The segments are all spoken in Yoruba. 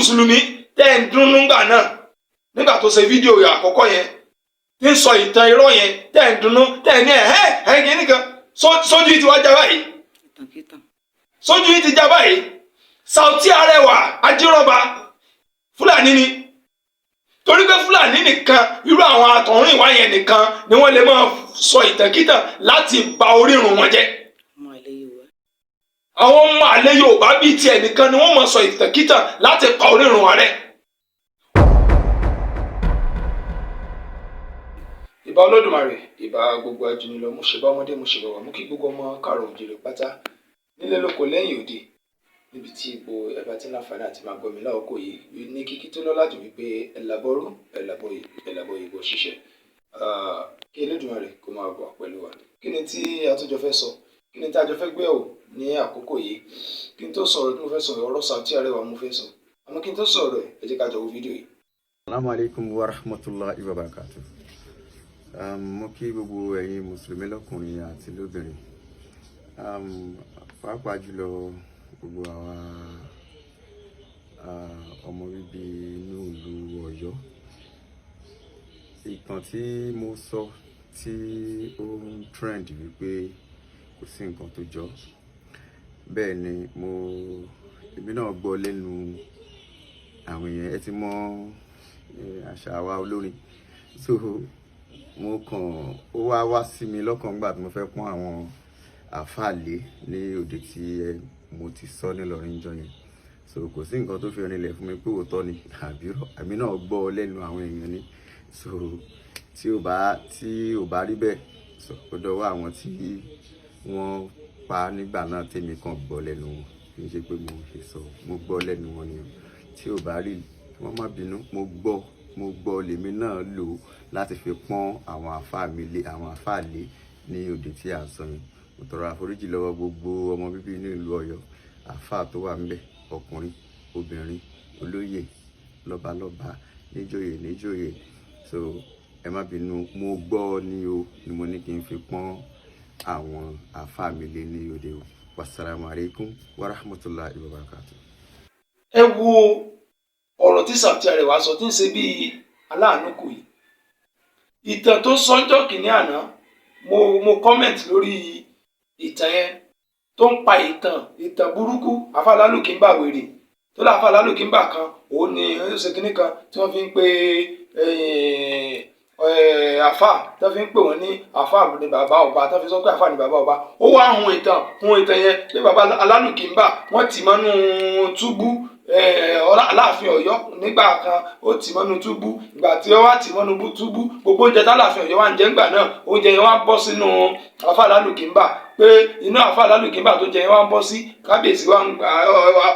Mùsùlùmí tẹ́ ẹ̀ ń dúnnú gbà náà, nígbà tó ṣe fídíò àkọ́kọ́ yẹn, tí ń sọ ìtàn irọ́ yẹn, tẹ́ ẹ̀ ń dunnú, tẹ́ ẹ̀ ní ẹ̀ ẹ́ ẹ̀ kìíní kan, sójú yìí ti wá já báyìí? Ìtànkítàn. Sójú yìí ti já báyìí. Saoty Arẹwà Ajírọ́ba, Fúlàní ni, torí pé Fúlàní nìkan, irú àwọn àtọ̀húnrìnwá yẹn nìkan ni wọ́n lè máa sọ ìtànkítàn láti bà orírun wọn jẹ́. Ọmọ àlè Yorùbá. Àwọn ọmọ àlè Yorùbá bíi tiẹ̀ nìkan ni wọ́n máa sọ ìtànkítàn láti pa orírun wọn rẹ́. Ìbà Olódùmarè, ìbà gbogbo ajúnilọ, mo ṣèbà ọmọdé, mo ṣèbà wà, mú kí gbogbo ọmọ káàrọ̀ òjìrè pátá nílé lóko lẹ́yìn òdì, níbi tí ipò ẹ̀bá tí ń láǹfààní àti máa gbọ́ mi láòkó yìí ní kíkí tó lọ́lá jù wípé ẹ̀làbọ̀rú, ẹ̀làbọ̀yè, ẹ̀làbọ̀yè bọ̀ ṣiṣẹ́. Kí Elédùmarè kó máa bọ̀ pẹ̀lú wa. Kí ni tí a tún jọ fẹ́ sọ? Kí ni tí a jọ fẹ́ gbé ẹ̀wò ní àkókò yìí? Kí n tó sọ̀rọ̀ tí mo fẹ́ sọ̀rọ̀, ọ̀rọ̀ Saoty Arẹwà mo fẹ́ sọ, àmọ́ kí n tó sọ̀rọ̀ ẹ̀, ẹ jẹ́ ká jọ wo fídíò yìí. Assalamu alaikum wa rahmatullahi wa barakatuh. Mo kí gbogbo ẹ̀yin Mùsùlùmí lọ́kùnrin àti lóbìnrin. Pàápàá jùlọ gbogbo àwa ọmọ bíbí inú ìlú Ọ̀yọ́. Ìtàn tí mo sọ tí ó ń trend wípé kò sí nǹkan tó jọ. Bẹ́ẹ̀ ni, èmi náà gbọ́ lẹ́nu àwọn èèyàn. Ẹ ti mọ àṣà àwa olórin. So mo kàn ó wá wá sí mi lọ́kàn nígbà tí mo fẹ́ pọ́n àwọn àfáà lé ní òde tí mo ti sọ nílọrin jọ yẹn. So kò sí nǹkan tó fi rinlẹ̀ fún mi pé òótọ́ ni àbírọ̀. Èmi náà gbọ́ lẹ́nu àwọn èèyàn ni. So tí ò bá rí bẹ́ẹ̀, so ó dọwọ́ àwọn tí wọ́n pa nígbà náà tèmi kàn gbọ́ lẹ́nu wọn. Kì í ṣe pé mo ṣe sọ, mo gbọ́ lẹ́nu wọn ni o. Tí ò bá rí, wọ́n má bínú. Mo gbọ́ lèmi náà lò láti fi pọ́n àwọn àfáà mi lé, àwọn àfáà lé ní òde tí à ń sọ yẹn. Mo tọrọ àforíjì lọ́wọ́ gbogbo ọmọ bíbí inú ìlú Ọ̀yọ́, àfáà tó wà ńbẹ̀, ọkùnrin, obìnrin, olóyè, lọ́balọ́ba, níjòyè níjòyè. So ẹ má bínú, mo gbọ́ ní o ni mo ní kí n fi pọ́n àwọn àfáà mi lé ní òde o. Wasalaamu alaikum wa rahmatulahi wa barakatuh. Ẹ wo ọ̀rọ̀ tí Saoty Arẹwà sọ, tí ń ṣe bíi aláàánú kù yìí. Ìtàn tó sọ́njọ́ kìíní àná, mo comment lórí ìtàn yẹn tó ń pa ìtàn burúkú àfàlálùkì ń bà wèrè tó láfa alálùkì ń bà kan, òun ni ó ṣe kínní kan tí wọ́n fi ń pe àfà, tí wọ́n fi ń pè wọ́n ní àfà ní bàbá ọba, tí wọ́n fi sọ pé àfà ní bàbá ọba. Ó wá hun ìtàn yẹn pé bàbá alálùkì ń bà, wọ́n tì mọ́nú túbú. Aláàfin Ọ̀yọ́ nígbà kan, ó tì mọ́nú túbú. Ìgbà tí ó wá tì mọ́nú túbú, gbogbo oúnjẹ tálàfin Ọ̀yọ́ wá ń jẹ ńgbà náà, oúnjẹ yẹn wá bọ́ sínú àfà alálùkì ń bà, pé inú àfà alálùkì ń bà tó jẹ yẹn wá ń bọ́ sí kábíyèsí wá ń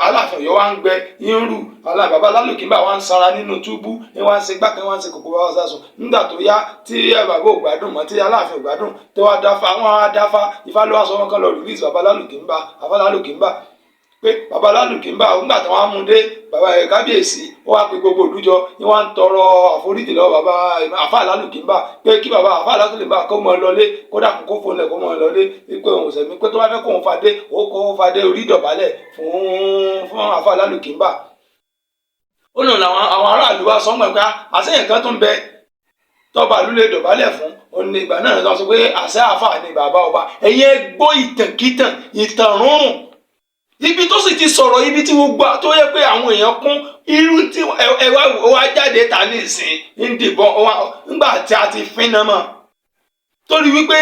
Aláàfin Ọ̀yọ́ wá ń gbẹ ń rù, bàbá alálùkì ń bà wá ń sara nínú túbú, ń wá ń ṣe gbákan, wá ń ṣe kòkó, wá sásùn. Nígbà tó yá tí bàbá ò gbádùn mọ́, tí Aláàfin ò gbádùn, tó wá dáfá, wọ́n wá dáfá, Ifá ló wá sọ wọn kán lọ release bàbá alálùkì ń bà, àfà alálùkì ń bà, pé bàbá alálùkì ń bà. Nígbà tí wọ́n á mú dé, bàbá ẹ̀ kábíyèsí ó wá pe gbogbo òdújọ ní wọ́n á ń tọrọ àforíjì lọ́wọ́ bàbá àfà alálùkì ń bà, pé kí bàbá àfà alálùkì ń bà kó mọ lọlé, kó dàkún, kó fóun lẹ̀, kó mọ lọlé, pé òun sẹ̀mí, pé tó bá fẹ́ kóun fadé, ó kó fadé orí dọ̀bálẹ̀ fún àfà alálùkì ń bà. Ó nù làwọn àwọn aráàlú wa sọ mọ́ ẹ pé àṣeyàn kan tó ń bẹ tọba ìlú lè dọ̀bálẹ̀ fún òun ní ìgbà náà sọ pé àṣẹ àfà ni bàbá ọba. Ẹ̀yin ẹ gbọ́ ìtànkítàn, ìtàn rúnrùn, ibi tó sì ti sọ̀rọ̀, ibi tí gbogbo tó yẹ pé àwọn èèyàn kún irú tí ẹ wá wá jáde ta ní ìsìn ń dìbọn nígbà tí a ti fín náà mọ́, torí wípé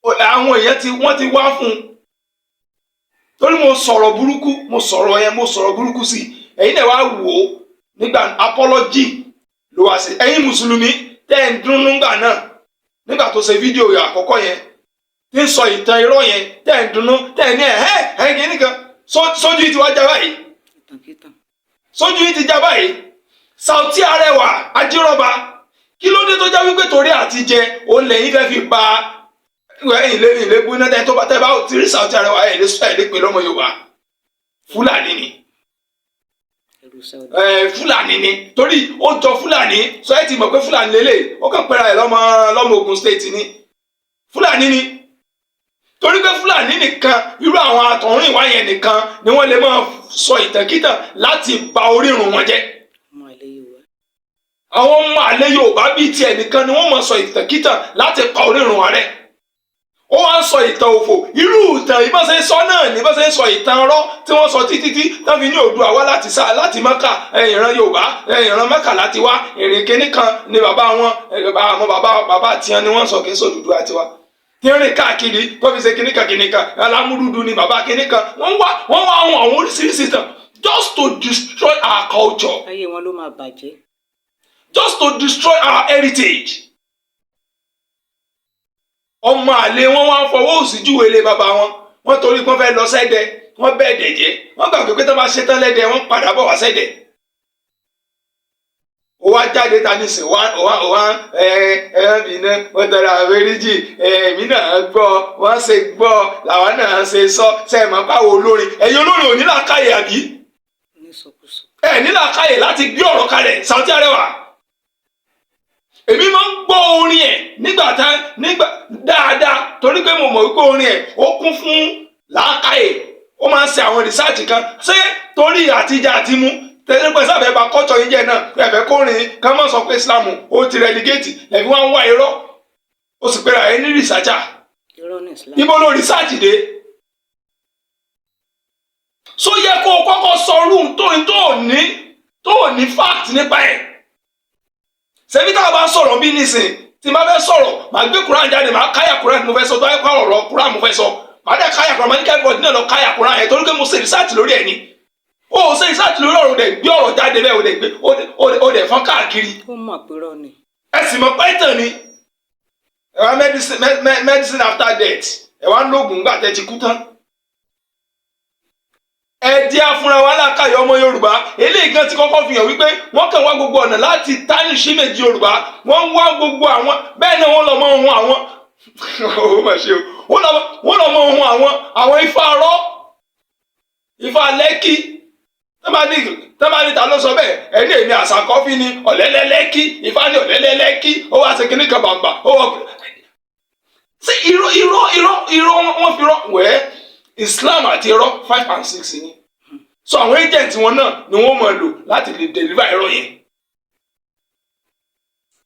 àwọn èèyàn tí wọ́n ti wá fún un, torí mo sọ̀rọ̀ burúkú, mo sọ̀rọ̀ yẹn, mo sọ̀rọ̀ burúkú sí i. Ẹ̀yin náà wá wò ó nígbà apology ló wá sí. Ẹ̀yin Mùsùlùmí tẹ́ ẹ̀ ń dúnnú gbà náà, nígbà tó ṣe fídíò àkọ́kọ́ yẹn, tí ń sọ ìtàn irọ́ yẹn, tẹ́ ẹ̀ ń dunnú, tẹ́ ẹ̀ ní ẹ̀ ẹ́ ẹ̀ kìíní kan, sójú yìí ti wá já báyìí? Ìtànkítàn. Sójú yìí ti já báyìí. Saoty Arẹwà Ajírọ́ba, kí ló dé tó já wípé torí àti jẹ òun lẹ́yìn fẹ́ fi ba ẹ̀yìn lé ilé gbóná tẹ́ tó bá tẹ́ bá ti rí Saoty Arẹwà, ẹ̀ lè sọ, ẹ̀ lè pè lọ́mọ Yorùbá, Fúlàní ni. Ẹrú Saudi. Ẹ Fúlàní ni, torí ó jọ Fúlàní. Sọ ẹ ti mọ̀ pé Fúlàní lélẹ̀, ó kàn pẹ́ra ẹ̀ lọ́mọ Ògùn State ni, Fúlàní ni. Torí pé Fúlàní nìkan, irú àwọn àtọ̀húnrìnwá yẹn nìkan ni wọ́n lè máa sọ ìtànkítàn láti bà orírun wọn jẹ́. Ọmọ àlè Yorùbá. Àwọn ọmọ àlè Yorùbá bíi tiẹ̀ nìkan ni wọ́n máa sọ ìtànkítàn láti pa orírun wọn rẹ́. Ó wá ń sọ ìtàn òfò. Irú ìtàn yìí, bá ṣe ń sọ náà ní bá ṣe ń sọ ìtàn ọ̀rọ̀ tí wọ́n sọ títí tí tán fi ní Oòduà wá láti sá láti Mọ́kà, ìran Yorùbá, ìran Mọ́kà láti wá. Ìrìn kínní kan ni bàbá wọn, àwọn bàbá bàbá tiwọn ni wọ́n sọ, kì í sọ Odùduwà tiwa tí ń rìn káàkiri tó fi ṣe kínní kan kínní kan. Alámúdúdú ni bàbá kínní kan. Wọ́n wá àwọn oríṣiríṣi tàn just to destroy our culture. Ayé wọn ló máa bàjẹ́. Just to destroy our heritage. Ọmọ àlè wọn wá ń fọwọ́ òsì júwe lé bàbá wọn. Wọ́n torí pé wọ́n fẹ́ lọ sẹ́dẹ̀, wọ́n bẹ́ẹ̀ dẹ̀ jẹ́. Wọ́n gbàgbé pé tó bá ṣetán lẹ́dẹ̀, wọ́n padà bọ̀ wá sẹ́dẹ̀. Ó wá jáde ta nísìn, wá wá wá ẹ ẹ mi náà wọ́n tọrọ àforíjì. Ẹ èmi náà gbọ́, wọ́n ṣe gbọ́ làwọn náà ṣe sọ. Ṣe é mọ̀ báwo olórin, ẹ̀yin olórin ò ní làákàyè àbí? Onísọkúsọ. Ẹ ní làákàyè láti gbé ọ̀rọ̀ kalẹ̀. Saoty Arẹwà, èmi máa ń gbọ́ orin ẹ̀ nígbà tá nígbà dáadáa, torí pé mo mọ̀ wípé orin ẹ̀ ó kún fún làákàyè. Ó máa ń ṣe àwọn research kan. Ṣé torí àtijọ́ àti mú tẹ́lẹ̀ pé sábẹ́ bá kọ́tọ̀ yín jẹ́ náà, ẹ̀fẹ́ kórin ká má sọ pé Islam ó ti relegate lẹ́fi wá ń wá irọ́, ó sì pera ẹ ní researcher. Irọ́ ní Islam. Ibo ló research dé? So yẹ kó o kọ́kọ́ sọ room tó ní fact nípa ẹ̀. Ṣebí táwọn bá ń sọ̀rọ̀ bí nísìn, tí n bá fẹ́ sọ̀rọ̀, màá gbé Quran jáde, màá káyà Quran tí mo fẹ́ sọ. Tó ayé kọ́ ọ̀rọ̀ Quran mo fẹ́ sọ, màá dẹ̀ káyà Quran, màá ní kẹ́kọ̀ọ́ náà lọ káyà Quran yẹn, torí pé mo ṣe research lórí ẹ̀ ni. Ó ṣe research lórí ọ̀rọ̀, dẹ̀ gbé ọ̀rọ̀ jáde bẹ́ẹ̀, ó dẹ̀ gbé, ó dẹ̀ fọ́n káàkiri. Ó mọ̀ pé irọ́ ni. Ẹ sì mọ̀ pẹ́tàn ni. Ẹ wá medicine after death, ẹ wá ń lóògùn gbà tẹ́ ti kú tán. Ẹ jẹ́ afúnra wa lákàyọ̀ ọmọ Yorùbá. Eléyìí gan ti kọ́kọ́ fi hàn wípé wọ́n kàn wá gbogbo ọ̀nà láti tarnish image Yorùbá. Wọ́n ń wá gbogbo àwọn bẹ́ẹ̀ náà, wọ́n lọ mọ ohun àwọn, ó mà ṣe o, wọ́n lọ mọ ohun àwọn ifá arọ́, ifá Lẹ́kì. Tọ́ba ní ta ló sọ bẹ́ẹ̀, ẹni èmi àṣà kọ́fí ni ọ̀lẹ́lẹ́ Lẹ́kì, ifá ní ọ̀lẹ́lẹ́ Lẹ́kì. Ó wá ṣe kíní kan bàǹbà, ó wọ sí irọ́ irọ́ irọ́ irọ́. Wọ́n fi rọ́ wẹ́ẹ́ Islam àti irọ́ 5 and 6 ni. So àwọn agent wọn náà ni wọ́n máa lò láti lè deliver irọ́ yẹn.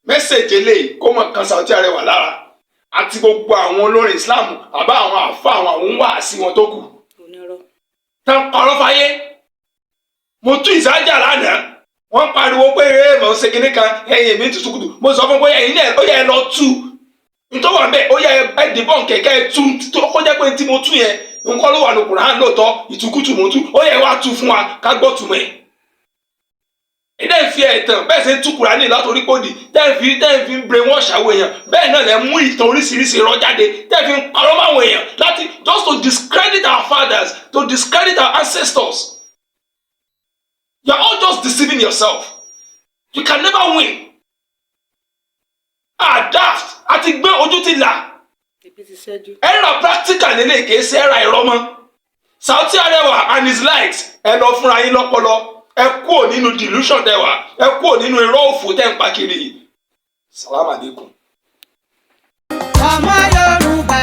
Message eléyìí kó mọ̀ kan Saoty Arẹwà lára àti gbogbo àwọn olórin Islam àbá àwọn àfa àwọn wáàsí wọn tó kù Onírọ́. Tán parọ́ fáyé. Mo tú ìsájà lánàá, wọ́n pariwo pé ẹ mọ̀ ń ṣe kinní kan, ẹ̀yìn mi tutù kùtù. Mo sọ fún pé ẹ̀yin náà, ó yẹ ẹ lọ tú nítorí wà bẹ́ẹ̀, ó yẹ ẹ dìbọn kẹ̀kẹ́ ẹ tú tó kó jẹ́ pé tí mo tú yẹn nǹkan ló wà ní Kùránì lóòótọ́. Ìtukùtù mo tú, ó yẹ wá tú fún wa ká gbọ́ túmọ̀ ẹ̀. Ẹ̀dẹ́ fi ẹ̀tàn bẹ́ẹ̀ ṣe ń tú Kùránì látòrí pòdì, tẹ́ ń fi ń brainwash àwọn èèyàn. Bẹ́ẹ̀ náà lẹ́ mú ìtàn oríṣiríṣi irọ́ jáde, tẹ́ fi ń parọ́ máwọn èèyàn láti just to discredit our fathers, to discredit our ancestors. You are all just deceiving yourself. You can never win. Adapt àti gbé ojú ti là. Ibi ti ṣẹ́jú. Era practical lélẹ̀, kìí ṣe era irọ́ mọ́. Saoty Arẹwà and his likes, ẹ lọ fúnra yín lọ́pọlọ. Ẹ kúrò nínú delusion tẹ wà, ẹ kúrò nínú irọ́ òfò tẹ́ ń pa kiri yìí. Salam alaikum. Ọmọ Yorùbá.